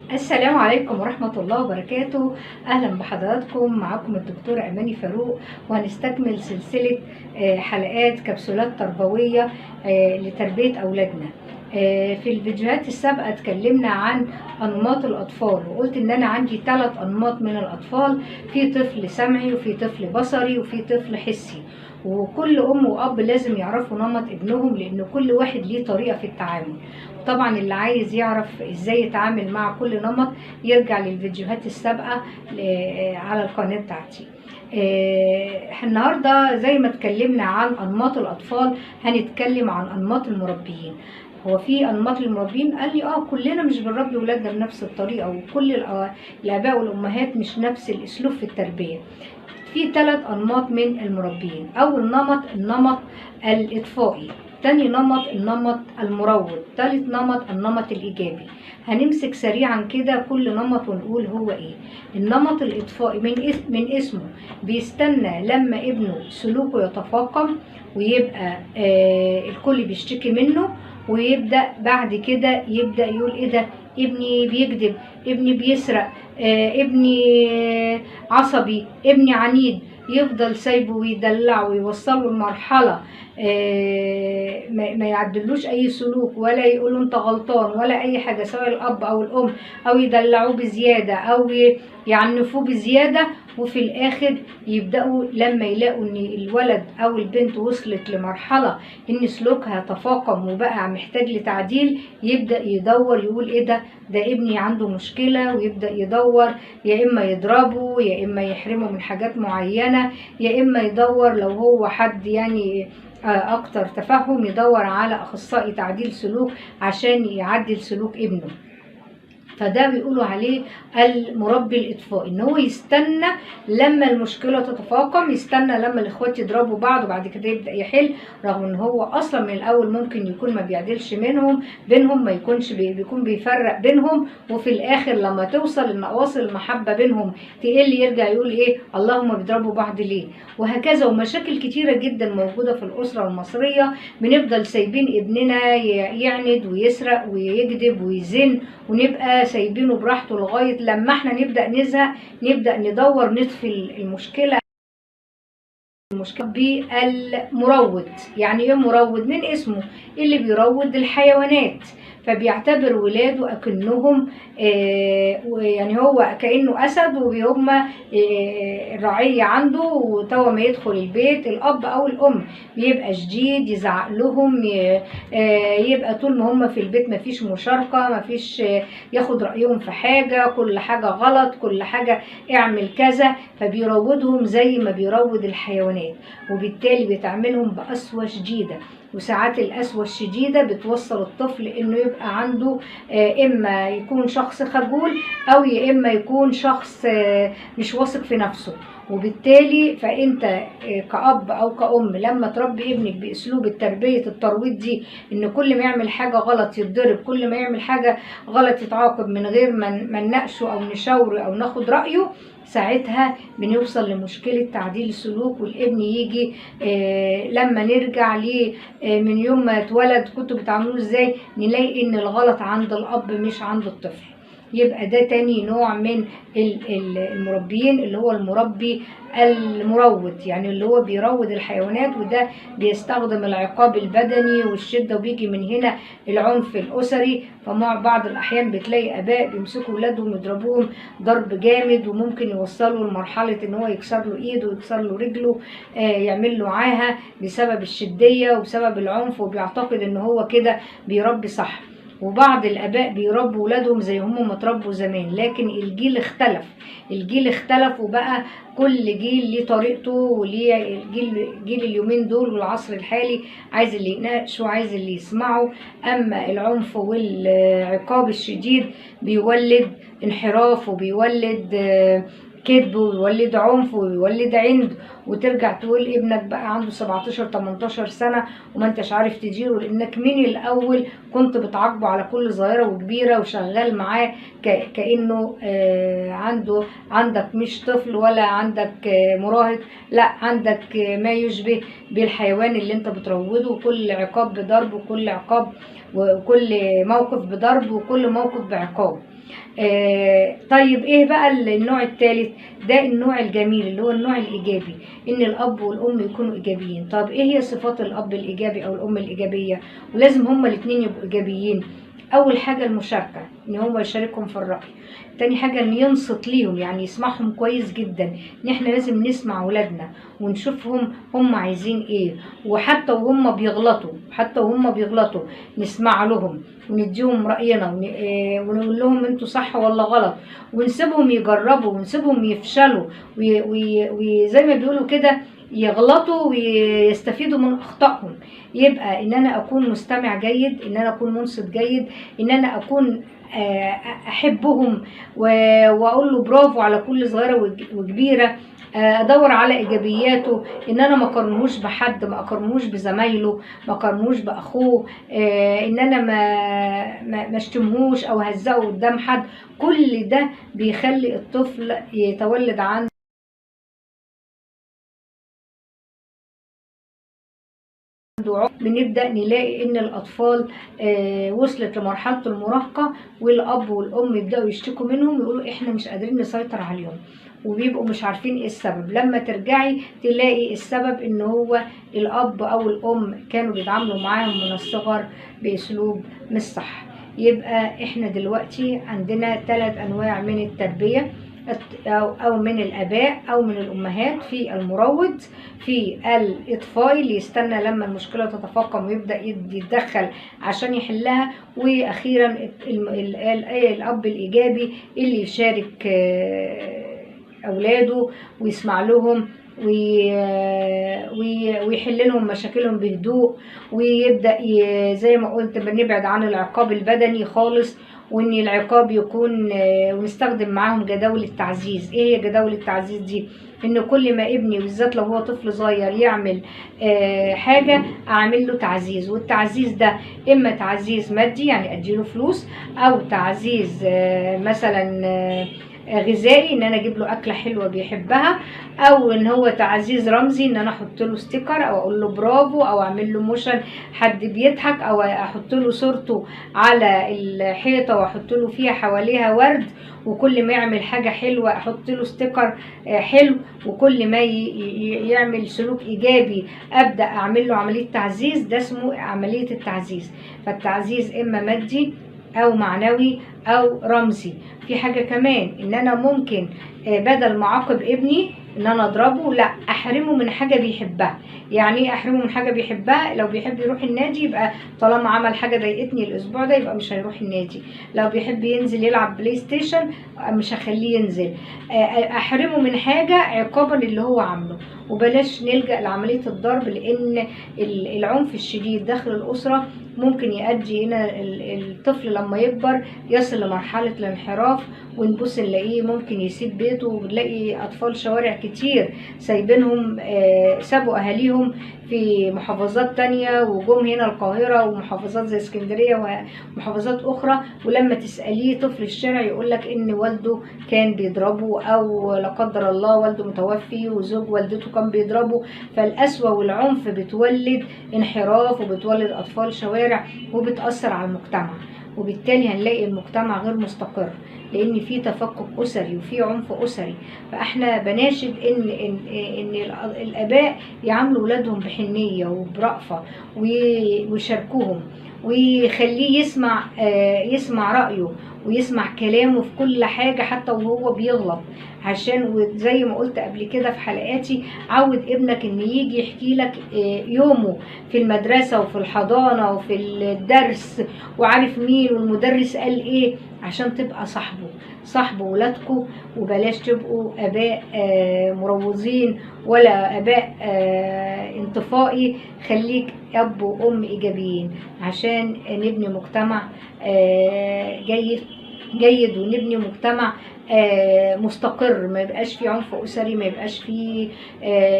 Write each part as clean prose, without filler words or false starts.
السلام عليكم ورحمة الله وبركاته. أهلا بحضراتكم، معكم الدكتورة أماني فاروق، وهنستكمل سلسلة حلقات كبسولات تربوية لتربية أولادنا. في الفيديوهات السابقة اتكلمنا عن أنماط الأطفال، وقلت إن أنا عندي 3 أنماط من الأطفال: في طفل سمعي، وفي طفل بصري، وفي طفل حسي. وكل أم وأب لازم يعرفوا نمط ابنهم، لأن كل واحد ليه طريقة في التعامل. طبعا اللي عايز يعرف ازاي يتعامل مع كل نمط يرجع للفيديوهات السابقة على القناة بتاعتي. النهاردة زي ما اتكلمنا عن أنماط الأطفال هنتكلم عن أنماط المربيين. هو في أنماط المربيين؟ قال لي كلنا مش بنربي ولادنا بنفس الطريقة، وكل الآباء والأمهات مش نفس الأسلوب في التربية. في 3 أنماط من المربيين. أول نمط النمط الإطفائي، تاني نمط النمط المروض، تالت نمط النمط الإيجابي. هنمسك سريعا كده كل نمط ونقول هو إيه. النمط الإطفائي من اسمه بيستنى لما ابنه سلوكه يتفاقم ويبقى الكل بيشتكي منه، ويبدأ بعد كده يبدأ يقول إيه ده، ابني بيكذب، ابني بيسرق، ابني عصبي، ابني عنيد. يفضل سايبه ويدلعه ويوصله لمرحلة ما يعدلوش أي سلوك، ولا يقولوا أنت غلطان ولا أي حاجة، سواء الأب أو الأم، أو يدلعوه بزيادة أو يعنفوه بزيادة. وفي الآخر يبدأوا لما يلاقوا إن الولد أو البنت وصلت لمرحلة إن سلوكها تفاقم وبقى محتاج لتعديل، يبدأ يدور يقول إيه ده، ده ابني عنده مشكلة، ويبدأ يدور يا إما يضربه، يا إما يحرمه من حاجات معينة، يا إما يدور لو هو حد يعني أكتر تفهم يدور على أخصائي تعديل سلوك عشان يعدل سلوك ابنه. فده بيقولوا عليه المربي الإطفائي، إن هو يستنى لما المشكلة تتفاقم، يستنى لما الإخوات يضربوا بعض وبعد كده يبدأ يحل، رغم إن هو أصلا من الأول ممكن يكون ما بيعدلش بينهم، ما يكونش بيكون بيفرق بينهم، وفي الآخر لما توصل إن أواصر المحبة بينهم تقل يرجع يقول إيه، اللهم بيضربوا بعض ليه، وهكذا. ومشاكل كتيرة جدا موجودة في الأسرة المصرية، بنفضل سايبين ابننا يعند ويسرق ويكذب ويزن، ونبقى سايبينه براحته لغاية لما احنا نبدأ نزهق، نبدأ ندور نطفي المشكلة بالمروض. يعني ايه مروض؟ من اسمه اللي بيروض الحيوانات، فبيعتبر ولاده اكنهم يعني هو كأنه اسد، وهم الرعية عنده، وتوا ما يدخل البيت الاب او الام بيبقى شديد، يزعق لهم، يبقى طول ما هم في البيت مفيش مشاركة، مفيش ياخد رأيهم في حاجة، كل حاجة غلط، كل حاجة اعمل كذا، فبيروضهم زي ما بيروض الحيوانات، وبالتالي بيتعاملهم بقسوة شديدة. وساعات القسوة الشديدة بتوصل الطفل انه يبقى عنده اما يكون شخص خجول، او يا اما يكون شخص مش واثق في نفسه. وبالتالي فانت كأب او كأم لما تربي ابنك باسلوب التربية الترويض دي، ان كل ما يعمل حاجة غلط يتضرب، كل ما يعمل حاجة غلط يتعاقب، من غير ما نناقشه او نشاوره او ناخد رأيه، ساعتها بنوصل لمشكلة تعديل السلوك. والابن يجي لما نرجع ليه من يوم ما اتولد كنتوا بتعاملوه ازاي، نلاقي ان الغلط عند الاب مش عند الطفل. يبقى ده تاني نوع من المربيين، اللي هو المربي المروض، يعني اللي هو بيروض الحيوانات، وده بيستخدم العقاب البدني والشدة، وبيجي من هنا العنف الأسري. فمع بعض الأحيان بتلاقي آباء بيمسكوا ولادهم يضربوهم ضرب جامد، وممكن يوصلوا لمرحلة إن هو يكسر له إيده ويكسر له رجله، يعمل له عاهة بسبب الشدية وبسبب العنف، وبيعتقد إن هو كده بيربي صح. وبعض الآباء بيربوا ولادهم زي هم ما تربوا زمان، لكن الجيل اختلف، الجيل اختلف، وبقى كل جيل ليه طريقته، وليه الجيل، جيل اليومين دول والعصر الحالي عايز اللي يناقشه وعايز اللي يسمعه. أما العنف والعقاب الشديد بيولد انحراف، وبيولد كذب، ويولد عنف، ويولد عند، وترجع تقول ابنك بقى عنده 17 18 سنة وما انتش عارف تديره، لانك من الاول كنت بتعاقبه على كل صغيرة وكبيرة، وشغال معاه كأنه عندك مش طفل ولا عندك مراهق، لا عندك ما يشبه بالحيوان اللي انت بتروضه، وكل عقاب بضرب، وكل عقاب وكل موقف بضرب، وكل موقف بعقاب. طيب ايه بقى النوع الثالث ده؟ النوع الجميل اللي هو النوع الايجابي، ان الاب والام يكونوا ايجابيين. طب ايه هي صفات الاب الايجابي او الام الايجابية؟ ولازم هما الاثنين يبقوا ايجابيين. اول حاجة المشاركة، ان هو يشاركهم في الراي. تاني حاجة ان ينصت ليهم، يعني يسمعهم كويس جدا. ان احنا لازم نسمع ولادنا ونشوفهم هم عايزين ايه، وحتى وهم بيغلطوا، حتى وهم بيغلطوا نسمع لهم ونديهم راينا ونقول لهم انتوا صح ولا غلط، ونسيبهم يجربوا ونسيبهم يفشلوا وزي ما بيقولوا كده يغلطوا ويستفيدوا من اخطائهم. يبقى ان انا اكون مستمع جيد، ان انا اكون منصت جيد، ان انا اكون احبهم واقول له برافو على كل صغيرة وكبيره، ادور على ايجابياته، ان انا ما اقارنهوش بحد، ما اقارنهوش بزمايله، ما اقارنهوش باخوه، ان انا ما اشتمهوش او هزقه قدام حد. كل ده بيخلي الطفل يتولد عنده بنبدأ نلاقي ان الاطفال وصلت لمرحلة المراهقة، والاب والام يبدأوا يشتكوا منهم، يقولوا احنا مش قادرين نسيطر عليهم، وبيبقوا مش عارفين ايه السبب. لما ترجعي تلاقي السبب ان هو الاب او الام كانوا بيتعاملوا معاهم من الصغر باسلوب مش صح. يبقى احنا دلوقتي عندنا 3 انواع من التربية، أو من الآباء أو من الأمهات، في المروض، في الإطفائي اللي يستنى لما المشكلة تتفاقم ويبدأ يتدخل عشان يحلها، وأخيرا الأب الإيجابي اللي يشارك أولاده ويسمع لهم ويحل لهم مشاكلهم بهدوء، ويبدأ زي ما قلت بنبعد عن العقاب البدني خالص، وان العقاب يكون، ونستخدم معاهم جداول التعزيز. ايه هي جداول التعزيز دي؟ ان كل ما ابني بالذات لو هو طفل صغير يعمل حاجة اعمل له تعزيز، والتعزيز ده اما تعزيز مادي يعني اديله فلوس، او تعزيز مثلا غذائي ان انا اجيب له اكله حلوة بيحبها، او ان هو تعزيز رمزي ان انا احط له sticker او اقول له برافو، او اعمل له motion حد بيضحك، او احط له صورته على الحيطة واحط له فيها حواليها ورد، وكل ما يعمل حاجة حلوة احط له sticker حلو، وكل ما يعمل سلوك ايجابي ابدا اعمل له عملية تعزيز. ده اسمه عملية التعزيز. فالتعزيز اما مادي او معنوي او رمزي. في حاجة كمان ان انا ممكن بدل ما اعاقب ابني ان انا اضربه، لا احرمه من حاجة بيحبها. يعني ايه احرمه من حاجة بيحبها؟ لو بيحب يروح النادي يبقى طالما عمل حاجة ضايقتني الاسبوع ده يبقى مش هيروح النادي. لو بيحب ينزل يلعب بلاي ستيشن مش هخليه ينزل. احرمه من حاجة عقابا للي هو عامله. وبلاش نلجأ لعملية الضرب، لان العنف الشديد داخل الاسرة ممكن يؤدي هنا الطفل لما يكبر يصل لمرحلة الانحراف، ونبص نلاقيه ممكن يسيب بيته، وبنلاقي اطفال شوارع كتير سايبينهم، سابوا اهاليهم في محافظات تانية وجم هنا القاهرة ومحافظات زي اسكندرية ومحافظات اخرى، ولما تسأليه طفل الشارع يقولك ان والده كان بيضربه، او لا قدر الله والده متوفي وزوج والدته كان بيضربه. فالقسوة والعنف بتولد انحراف وبتولد اطفال شوارع وبتأثر على المجتمع، وبالتالي هنلاقي المجتمع غير مستقر لان في تفكك اسري وفي عنف اسري. فاحنا بناشد ان ان ان الاباء يعاملوا اولادهم بحنيه وبرأفه ويشاركوهم، ويخليه يسمع رأيه ويسمع كلامه في كل حاجة حتى وهو بيغلط. عشان زي ما قلت قبل كده في حلقاتي، عود ابنك ان يجي يحكي لك يومه في المدرسة وفي الحضانة وفي الدرس، وعارف مين والمدرس قال ايه، عشان تبقى صاحبه، صاحب ولادكم. وبلاش تبقوا اباء مروضين ولا اباء انطفائي. خليك اب وام ايجابيين عشان نبني مجتمع جيد، ونبني مجتمع مستقر، ما يبقاش فيه عنف اسري، ما يبقاش فيه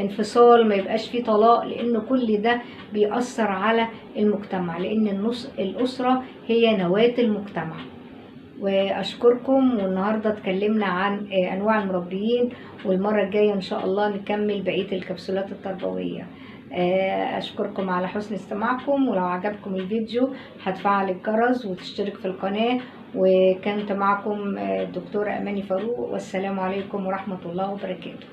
انفصال، ما يبقاش فيه طلاق، لان كل ده بيأثر على المجتمع، لان الاسرة هي نواة المجتمع. واشكركم. والنهارده اتكلمنا عن انواع المربيين، والمرة الجاية ان شاء الله نكمل بقية الكبسولات التربوية. أشكركم على حسن استماعكم، ولو عجبكم الفيديو هتفعل الجرس وتشترك في القناة. وكانت معكم الدكتورة أماني فاروق، والسلام عليكم ورحمة الله وبركاته.